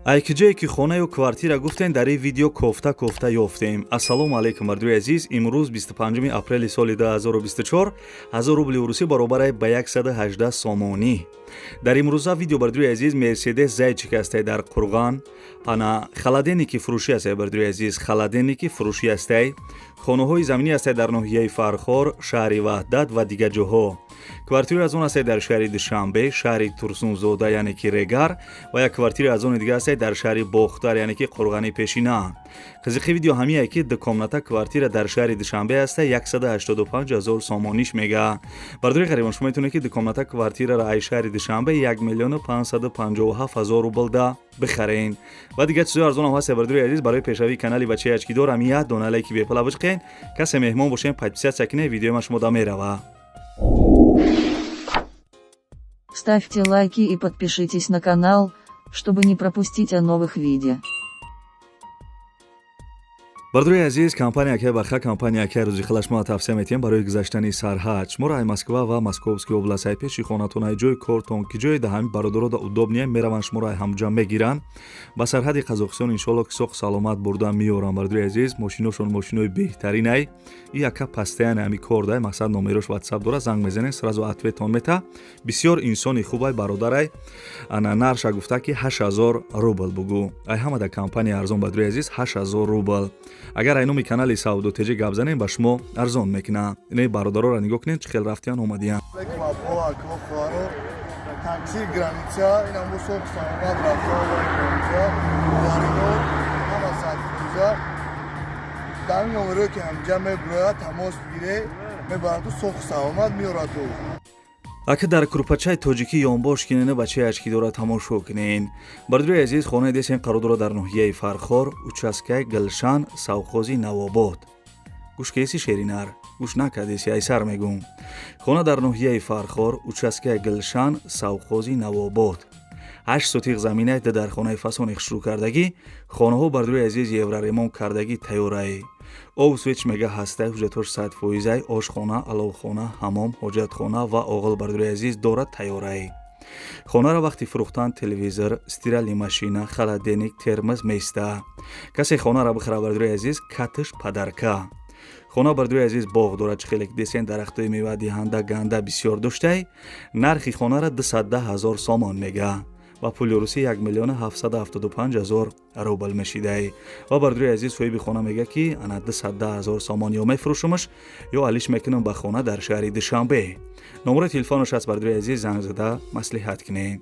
Айкиҷое ки хонаю квартира гуфтем, дар ин видео кофта кофта ёфтем. Ассалому алайкум, мардуи азиз. Имрӯз 25 апрели соли 2024, 1000 рубли урусӣ баробар ба 118 сомонӣ. Дар имрӯза видео, бардуи азиз, Мерседес Зайчик ҳастай дар Қурған. Ана холодильники фурӯшӣ ҳастай, бардуи азиз, холодильники фурӯшӣ ҳастай. Хонаҳои заминӣ ҳастай дар ноҳияи Фархор, шаҳри Ваҳдат ва дигар ҷоҳо. Квартираи аз он ҳастай дар шаҳри Душанбе, шаҳри Турсунзода, яъне ки Регар, ва як квартираи аз они дига ҳастай дар шаҳри Бохтар, яъне ки Қурғани пешина. Қизиқи видео ҳамие ки ду комната квартира дар шаҳри Душанбе ҳастай, 185 ҳазор сомониш мега. Бардори ғарибон, шумо метавонед ки ду комната квартираро ай шаҳри Душанбе 1 миллиону 557 ҳазор рубл да бихарен. Ва дигар чизои арзонам ҳаст, бардори азиз. Барои пешравии канали бачаи ачкидор ҳами як дона лайки бепала бичиқен. Касе меҳмон бошем, подписаться кунед, видеои ман шумо да мерава. Ставьте лайки и подпишитесь на канал, чтобы не пропустить о новых видео. Бардори азиз, компания Акай Баха, компания Акай Рӯзихалаш мо тавсия метиҳем барои гузаштани сарҳад. Шуморо ай Москва ва Московский област, ай пеши хонатон, ай ҷои кортон, ки ҷои да ҳами бародаро да удобнее, мераванд, шуморо ай ҳамҷа мегиранд ба сарҳади Қазоқистон. Иншоалло ки соқ саломат бурда меоранд. Бардори азиз, мошиношон мошинои беҳтарин ай. И яка постоянно ҳами кор дай, мақсад номерош ватсап дора, занг мезанед, сразу ответон мета. Бисёр инсони хубай бародарай. Ана нарша гуфта ки 8000 рубл бугӯ. Ай ҳама да компания арзон, бардори азиз, 8000 рубл. Агар ай номи канали Савдо ТЖ гап занем, ба шумо арзон мекунад. Инаи бародароро нигоҳ кунед, чӣ хел рафтиян омадиян. Такси граница инам бо соқ саломат рафта граница боваринор ҳама 100%. Дар ин номерое ки ҳамҷа мебурояд, тамос бигире, мебараду соқ саломат меораду. Ака дар курпачаи тоҷикӣ ёнбош кинена, бачаи ачкидора тамошо кунен. Бардори азиз, хонаи десен қарор дорад дар ноҳияи Фархор, участкаи Гулшан, совхози Навобод. Гӯш кеси, шеринар, гӯш накардеси, айсар мегӯм. Хона дар ноҳияи Фархор, участкаи Гулшан, совхози Навобод, 8 сотиқ заминай, дар хонаи фасони хушрӯ кардагӣ. Хонаҳо, бардори азиз, евроремонт кардагӣ, тайёрай. Об свеч мега ҳастай, ҳуҷҷатҳош 100%ай. Ошхона, аловхона, ҳамом, ҳоҷатхона ва оғил, бардори азиз, дорад, тайёрай. Хонаро вақти фурӯхтан телевизор, стиральный машина, холодильник, термоз меиста. Касе хонаро бихара, бардори азиз, катыш подарка. Хона, бардори азиз, боғ дорад, чӣ хеле десен, дарахтои мевадиҳанда ганда бисёр доштай. Нархи хонаро 210 000 сомон мега, ва пули русӣ 1 миллиону 775 ҳазор рубл мешидай. Ва, бардори азиз, соҳиби хона мега ки ана 210 000 сомон ё мефурӯшумаш, ё алиш мекунам ба хона дар шаҳри Душанбе. Номерои телефонаш аст, бардори азиз, занг зада маслиҳат кунед.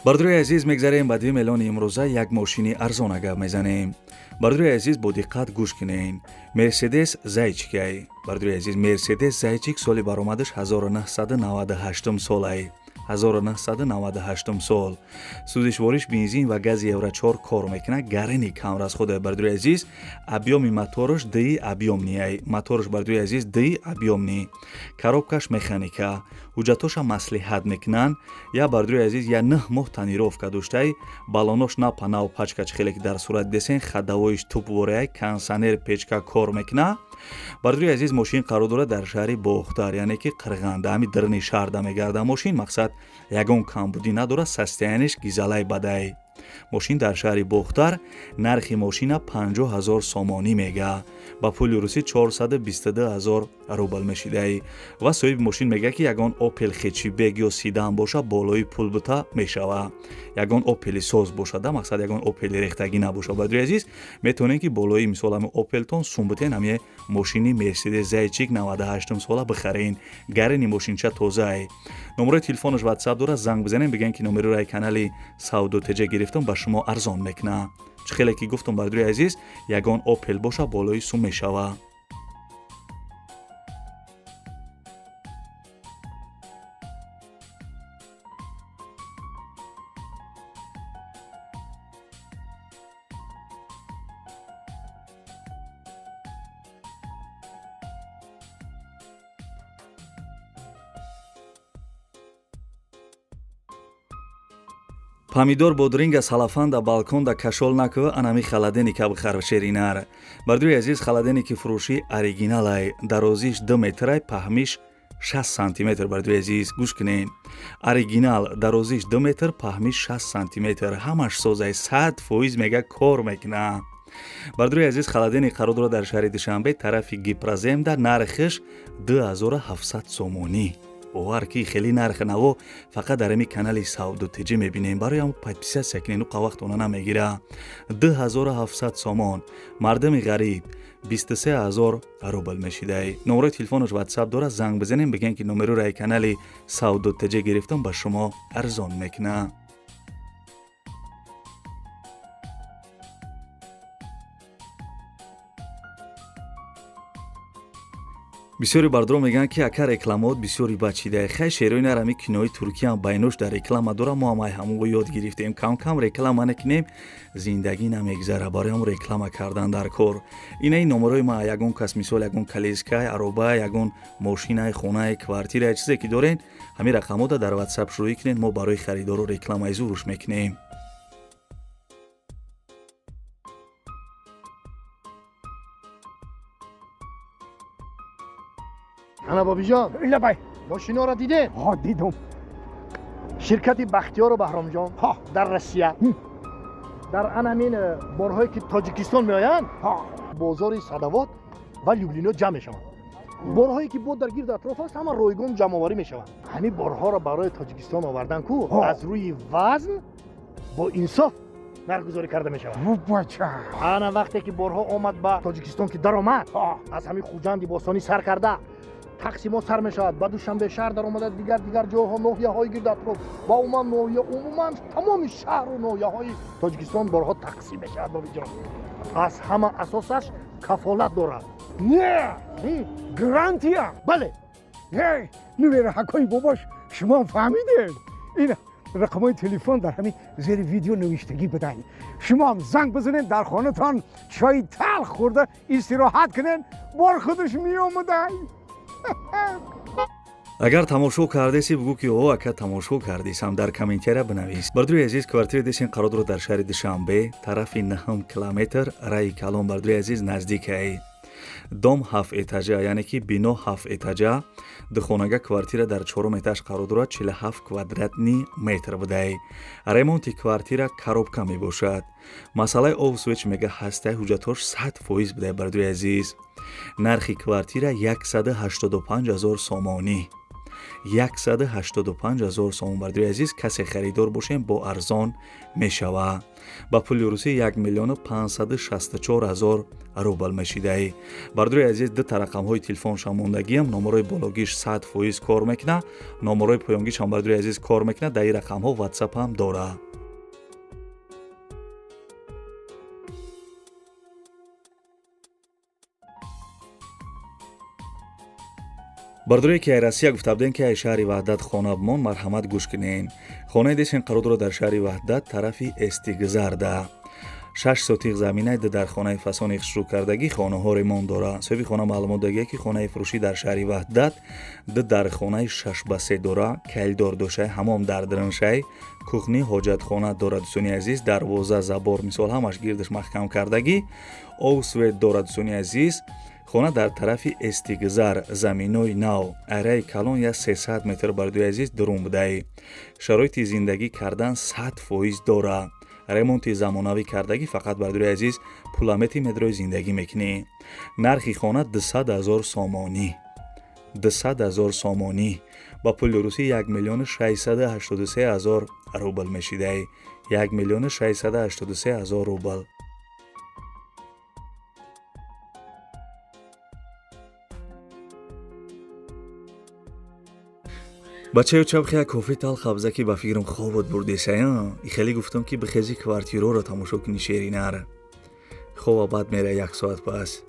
Бардори азиз, мегзарем ба 2 миллиони имрӯза. Як мошини арзона гап мезанем. Бардори азиз, бо диққат гӯш кунед. Мерседес Зайчикай, бардори азиз, Мерседес Зайчик, соли баромадаш 1998 солай, 1998 сол. Сӯзишвориш бензин ва гази евро 4 кор мекунад, гарени камрасхода. Бардори азиз, объёми мотораш ди объёмный, мотораш, бардори азиз, ди объёмный, коробкаш механика. Ҳуҷҷатоша маслиҳат мекунанд. Я, бардори азиз, я 9 моҳ тонировка доштай. Балонош напа нав, пачка, чӣ хеле ки дар сурат десен, ходовойш тупворая, кондиционер, печка кор мекунад. Бардори азиз, мошин қарор дорад дар шаҳри Бохтар, яъне ки Қирғанда, ҳами дарни шаҳрда мегарда мошин. Мақсад, ягон камбудӣ надорад, состоянияш гизалай бадай. Мошин дар шаҳри Бохтар, нархи мошина 50 000 сомонӣ мега, ба пули русӣ 422 ҳазор рубл мешидай. Ва соҳиби мошин мега ки ягон Опел хэтчбек ё седан боша, болои пул бута мешава. Ягон Опели соз бошада, мақсад, ягон Опели рехтагӣ набоша. Бардори азиз, метавонед ки болои, мисол, ҳами Опелтон сум бутен, ҳами мошини Мерседес Зайчик 98 сола бихарен. Гарени мошинча тозаай. Номерои телефонаш ватсап дорад, занг бизанем, бигӯем ки номерои ай канали Савдо ТЖ гирифтам, ба шумо арзон мекунад. Чӣ хеле ки гуфтам, бардори азиз, ягон Опел боша, болои сум мешава. Помидор, бодринга, салафанда балконда кашол накӯ, анами холодильника бихар, шеринар. Бардури азиз, холодильники фурӯшӣ оригиналай, дарозиш 2 метрай, паҳмиш 6 сантиметр. Бардури азиз, гӯш кунед, оригинал, дарозиш 2 метр, паҳмиш 6 сантиметр, ҳамаш созай, 100% мега кор мекуна. Бардури азиз, холодильник қарор дорад дар шаҳри Душанбе, тарафи Гипроземда, нархиш 2700 сомонӣ. Бовар ки хеле нархи наво фақат дар ами канали Савдо ТЖ мебинем. Барои ҳам подписаться кунед, уқа вақт она намегира. 2700 сомон, мардами ғариб 23 000 рубл мешидай. Номерои телефонаш ватсап дорад, занг бизанем, бигӯем ки номероро ай канали Савдо ТЖ гирифтам, ба шумо арзон мекуна. Бисёри бардорон мегӯянд, ки ака, рекламаот бисёри бачида. Хай, шерои нарами кинои туркиям байнош дар реклама дора, мо ҳам ай ҳамонго ёд гирифтем. Кам-кам реклама накунем, зиндагӣ намегзара. Барои ҳам реклама кардан дар кор. Инаи номерои ма, ягон кас, мисол, ягон коляскай, ароба, ягон мошинай, хонай, квартира, чизе ки дорен, ҳамин рақамҳода дар ватсап шурӯӣ кунед, мо барои харидоро рекламаи зуруш мекунем. Ана, бобиҷон. Лабай. Мошиноро дидем. Ҳо, дидум. Ширкати Бахтиёру Баҳромҷон ҳо дар Россия дар ан ҳамин борҳое ки Тоҷикистон меоянд, ҳо бозори Садовод ва Люблино ҷамъ мешаванд. Борҳое ки бо дар гирду атроф аст, ҳама ройгон ҷамъоварӣ мешаванд. Ҳамин борҳоро барои Тоҷикистон овардан ку аз рӯи вазн бо инсоф нархгузорӣ карда мешавад. Бача. Ана, вақте ки борҳо омад ба Тоҷикистон, ки даромад, аз ҳамин Хуҷанди бостонӣ сар карда, тақсимот сар мешавад, ба Душанбе шаҳр даромада, дигар дигар ҷойҳо, ноҳияҳои гирду атроф ва умуман ноҳия, умуман тамоми шаҳру ноҳияҳои Тоҷикистон борҳо тақсим мешавад. Бобиҷон, аз ҳама асосаш кафолат дорад. Не, гарантия. Бале. Нувераҳакҳои бобош, шумо фаҳмидед, ин рақамҳои телефон дар ҳамин зери видео навиштагӣ будай. Шумоам занг бизанед, дар хонатон чои талх хӯрда истироҳат кунед, бор худаш меомадай. Агар тамошо кардеси, бугӯ ки о, ака, тамошо кардисам, дар комментария бинавис. Бардури азиз, квартира десин қарор дорад дар шаҳри Душанбе, тарафи наҳум километр, раи калон, бардури азиз, наздикай. Дом ҳафт этажа, яъне ки бино ҳафт этажа, духонага квартира дар чорум этаж қарор дорад, 47 квадратный метр будай. Ремонти квартира коробка мебошад. Масъалаи об, свет мега ҳастай, ҳуҷҷатҳош 100% будай. Бардури азиз, нархи квартира 185 000 сомонӣ, 185 000 сомон. Бардури азиз, касе харидор бошем, бо арзон мешава. Ба пули русӣ 1 миллиону 564 ҳазор рубл мешидаи. Бардури азиз, дута рақамҳои телефоншам мондагиам, номерои бологиш 100% кор мекуна, номерои поёнгишам, бардури азиз, кор мекуна. Дар ин рақамҳо ватсапам дора. Бардорие ки ай Россия гуфта будем, ки ай шаҳри Ваҳдат хона бимон, марҳамат, гӯш кунен. Хонаи десин қарор дорад дар шаҳри Ваҳдат, тарафи Эстигзарда, 6 сотиқ заминай, ду дар хонаи фасони хушрӯкардагӣ, хонаҳо ремонт дора. Соҳиби хона маълумот дагия, ки хонаи фурӯшӣ дар шаҳри Ваҳдат ду дар хонаи 6 ба 3 дора, калидор дошай, ҳамом дар даруншай, кухни, ҳоҷатхона дора. Дӯстони азиз, дарвоза, забор, мисол, ҳамаш гирдаш маҳкам кардагӣ, об, свет дора. Дӯстони азиз, хона дар тарафи Эстигзар, заминои нав, араи калон я 300 метр, бардои азиз, дурун будаи. Шароити зиндагӣ кардан 100% дора, ремонти замонавӣ кардагӣ. Фақат, бардори азиз, пуламети метрои зиндагӣ мекунӣ. Нархи хона 200 000 сомонӣ, 200 000 сомонӣ, ба пули русӣ 1 миллиону 683 ҳазор рубл мешидаи, 1 миллиону 683 ҳазор рубл. Бачаё, чабхи як кофи талх абза, ки ба фикрам хобот бурдесая. Хеле гуфтам, ки бихези, квартираро тамошо кунӣ, шеринар. Хоба баъд мера як соат пас.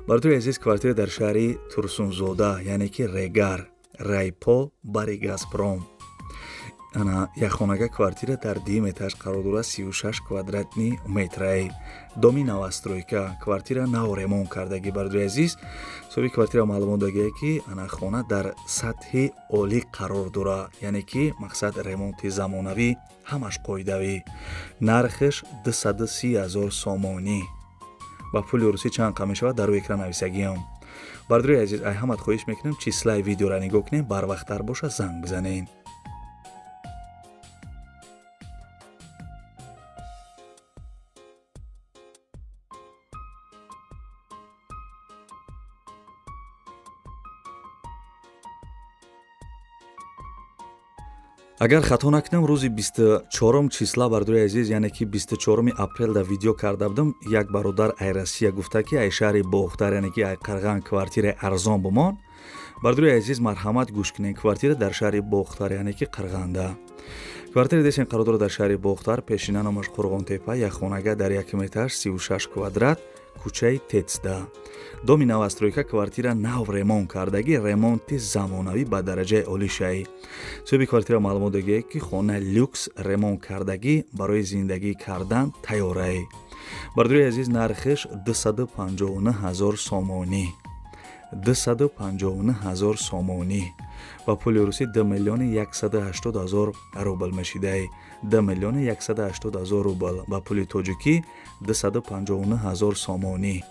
Бардори азиз, квартира дар шаҳри Турсунзода, яъне ки Регар, райпо, бари Газпром. Ана якхонага квартира дар дуюм этаж қарор дорад, 36 квадратный метрай. Доми новостройка, квартира нав ремонт кардагӣ. Бародари азиз, соҳиби квартира маълумот дагие, ки ана хона дар сатҳи олӣ қарор дорад, яъне ки мақсад ремонти замонавӣ, ҳамаш қоидавӣ. Нархаш 230 000 сомонӣ. Ба пули русӣ чанд қа мешавад, дар рӯи экран нависагиам. Бародари азиз, ай ҳамат хоҳиш мекунем, числаи видеоро нигоҳ кунем, барвақттар боша занг бизанед. Агар хато накунам, рӯзи 24 числа, бародари азиз, яъне ки 24 апрел да видео карда будам. Як бародар ай Россия гуфта, ки ай шаҳри Бохтар, яъне ки ай Қарған квартираи арзон бумон. Бародари азиз, марҳамат, гӯш кунед. Квартира дар шаҳри Бохтар, яъне ки Қарғанда. Квартираи десен қарор дорад дар шаҳри Бохтар, пешина номаш Қурғонтепа, як хонага дар якум этаж, 36 квадрат, кӯчаи Тецда. Доми новостройка, квартира нав ремонт кардагӣ, ремонти замонавӣ ба дараҷаи олишаи. Соҳиби квартира маълумот дагие, ки хона люкс ремонт кардагӣ, барои зиндагӣ кардан тайёрай. Бародари азиз, нархиш 259 000 сомонӣ, 259 000 сомонӣ, ба пули русӣ 2 миллиони 180 000 рубл мешидай. 2 миллиони 180 000 рубл, ба пули тоҷикӣ 259 000 сомонӣ.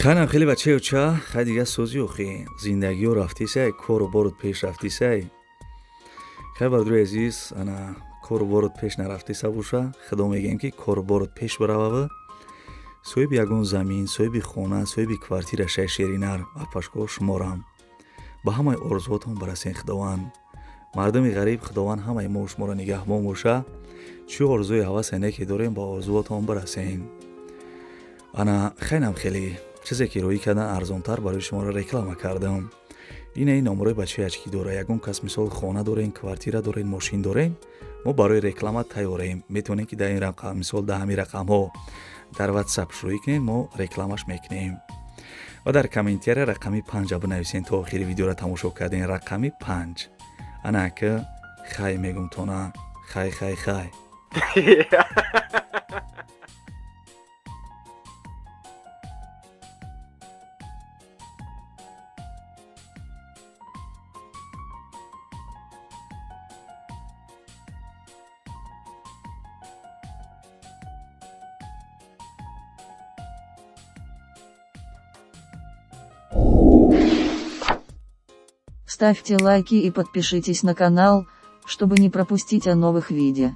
Хайнам хеле бачаюча, хай дига сӯзи охи зиндагиё рафтисай, кору борут пеш рафтисай. Хай, бародари азиз, ана кору борут пеш нарафтиса боша, худо мегӯем, ки кору борут пеш биравава, соҳиби ягон замин, соҳиби хона, соҳиби квартира шай. Шеринар апашко, шуморам ба ҳамаи орзуотон барасен. Худованд мардуми ғариб, худованд ҳамаи мо шуморо нигаҳбон боша. Чӣ орзуи ҳавасе неке дорем, ба орзуотон барасен. Ана хайнам хеле чизе ки роӣ кардан арзонтар барои шуморо реклама кардам. Ина ин номерои бачаи ачки дора. Ягон кас мисол хона дорен, квартира дорен, мошин дорен, мо барои реклама тайёрем. Метавонем, ки дар ин рақам, мисол дар ҳамин рақамҳо дар Ватсап шурӯӣ кунем, мо рекламаш мекунем. Ва дар комментария рақами 5-а бинависен, то охири видеоро тамошо кардем, рақами 5. Ана ака, хай мегум тона, хай, хай, хай. Ставьте лайки и подпишитесь на канал, чтобы не пропустить о новых видео.